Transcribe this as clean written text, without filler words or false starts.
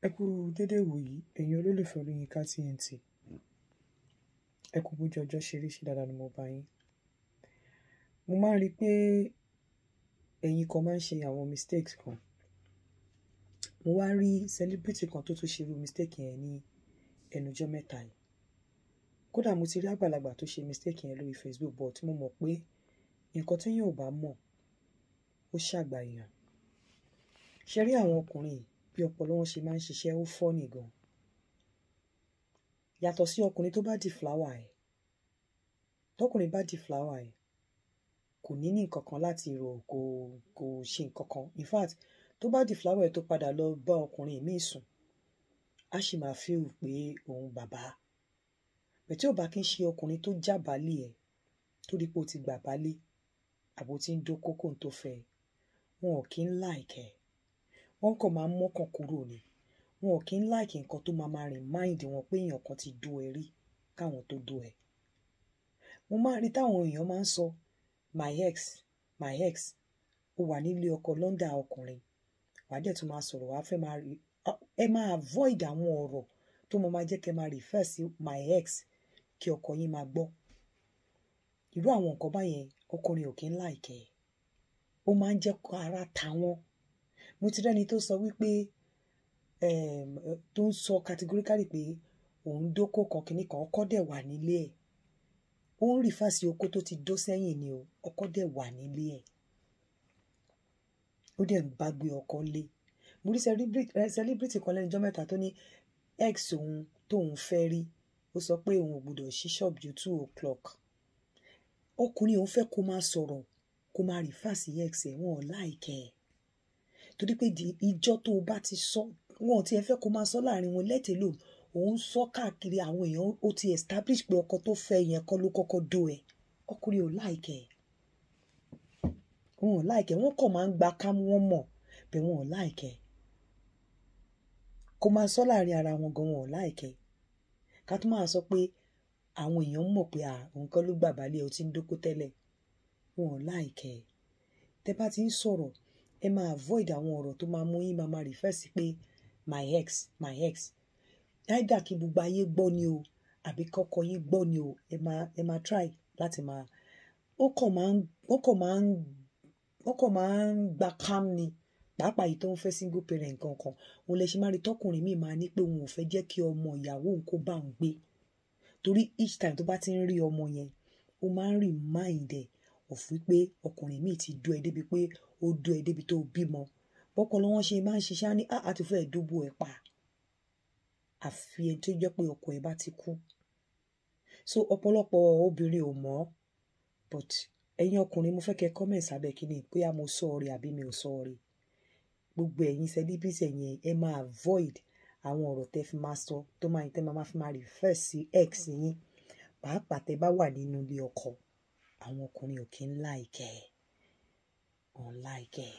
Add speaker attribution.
Speaker 1: Ẹ kú dédé ìwòyí, ẹ̀yin olólùfẹ́ Olóyinka TNT. Ẹ kú bójú ọjọ́ ṣe rí, ṣe dáadáa ni mo bá yín. Mo máa ń rí pé ẹ̀yin kan máa ń ṣe àwọn mistakes kan. Mo wá rí celebrity kan tó tún ṣe irú mistake yẹn ní ẹnujọ́ mẹ́ta yìí. Kódà mo ti rí àgbàlagbà tó ṣe mistake yẹn lórí Facebook, but mo mọ̀ pé nǹkan tí èèyàn ò bá mọ̀, ó ṣàgbà èèyàn. Ṣé rí àwọn ọkùnrin yìí bí ọpọlọ wọn ṣe máa ń ṣiṣẹ́, ó funny gan. Yàtọ̀ sí ọkùnrin tó bá di flower ẹ̀. Tọkùnrin bá di flower ẹ̀, kò ní ní nǹkan kan láti rò, kò ṣe nǹkan kan. In fact, tó bá di flower ẹ̀ tó padà lọ bá ọkùnrin míì sùn, á sì máa feel pé òun bàbá. But tí ó bá kí ń ṣe ọkùnrin tó jábàálẹ̀ ẹ̀, tó rí pé ó ti gbà bálé, àbò tí ń dóko kó tó fẹ́ ẹ, wọn ò kí ń like ẹ̀. Wọ́n kàn máa ń mọ́kàn kúrò ni. Wọn ò kí ń like nǹkan tó máa máa remind wọn pé èèyàn kan ti dó ẹ rí káwọn tó dó ẹ. Mo máa ń rí táwọn èèyàn máa ń sọ, "My ex, my ex." Ó wà nílé ọkọ l'under ọkùnrin. Wà á dẹ̀ tún máa sọ̀rọ̀, wà á fẹ́ máa rí. Ẹ máa avoid àwọn ọ̀rọ̀ tó máa máa jẹ́ kí ẹ máa refer sí my ex kí ọkọ yín máa gbọ́. Irú àwọn nǹkan báyẹn ọkùnrin ò kí ń like ẹ̀. Ó máa ń jẹ́ kó ara ta wọ́n. Mo ti rí ẹni tó sọ wípé, tó ń sọ categorically pé òun dóko kan kìíní kan, ọkọ dẹ̀ wà nílé ẹ̀. Ó ń refer sí okó tó ti dó sẹ́yìn ni o, ọkọ dẹ̀ wà nílé ẹ̀. Ó dẹ̀ ń bá gbé ọkọ lé. Mo rí celebrity kan lẹ́nu ọjọ́ mẹ́ta tó ní ex òun tóun fẹ́ rí, ó sọ pé òun ò gbọdọ̀ ṣí shop ju 2 o'clock. Ọkùnrin òun fẹ́ kó máa sọ̀rọ̀, kó máa refer sí ex ẹ̀, wọ́n ò like ẹ̀. Torí pé di ìjọ tó bá ti sọ, wọn ò tí ẹ fẹ́ kó máa sọ láàrin wọn, let alone òun sọ káàkiri àwọn èèyàn, ó ti establish pé ọkọ tó fẹ́ yẹn kọ́ ló kọ́kọ́ dó ẹ. Ọkùnrin ò like ẹ̀. Wọn ò like ẹ̀. Wọ́n kàn máa ń gba kámú, wọ́n mọ̀ pé wọn ò like ẹ̀. Kó máa sọ láàrin ara wọn gan, wọn ò like ẹ̀. Ká tó máa sọ pé àwọn èèyàn mọ̀ pé à, òun kọ́ ló gbà bálé, ó ti ń dóko tẹ́lẹ̀. Wọn ò like ẹ̀. Tẹ bá ti ń sọ̀rọ̀, ẹ máa avoid àwọn ọ̀rọ̀ tó máa mú yín máa máa refer sí pé my ex, my ex. Either kí gbogbo ayé gbọ́ ni o, àbí kọ́kọ́ yín gbọ́ ni o, ẹ máa try láti máa. Wọ́n kàn máa ń gba calm ni. Pàápàá èyí tó ń fẹ́ single parent nǹkan kan. Òun lè ṣe máa rí tọkùnrin míì máa ní pé òun ò fẹ́ jẹ́ kí ọmọ ìyàwó òun kó bá òun gbé. Torí each time tó bá ti ń rí ọmọ yẹn, ó máa ń remind ẹ̀ of wípé ọkùnrin míì ti dó ẹ débi pé ó dó ẹ débi tó bímọ. Bọ́pọlọ wọn ṣe máa ń ṣiṣẹ́ á ní, "Ah, a ti fẹ́ dóbò ẹ pa." Àfi ẹni tó jẹ́ pé ọkọ ẹ̀ bá ti kú. So ọ̀pọ̀lọpọ̀ obìnrin ò mọ̀, but ẹ̀yin ọkùnrin, mo fẹ́ kẹ́ comment sábẹ́ kíni bóyá mo sọ ọ́ rí àbí mi ò sọ ọ́ rí. Gbogbo ẹ̀yin celebrity, ẹ̀yin ẹ máa avoid àwọn ọ̀rọ̀ tẹ́ fi máa sọ tó máa tẹ́ máa fi máa refer sí ex yín. Pàápàá tẹ́ bá wà nínú ilé ọkọ, àwọn ọkùnrin ò kí ń like ẹ̀. Wọ́n like ẹ̀.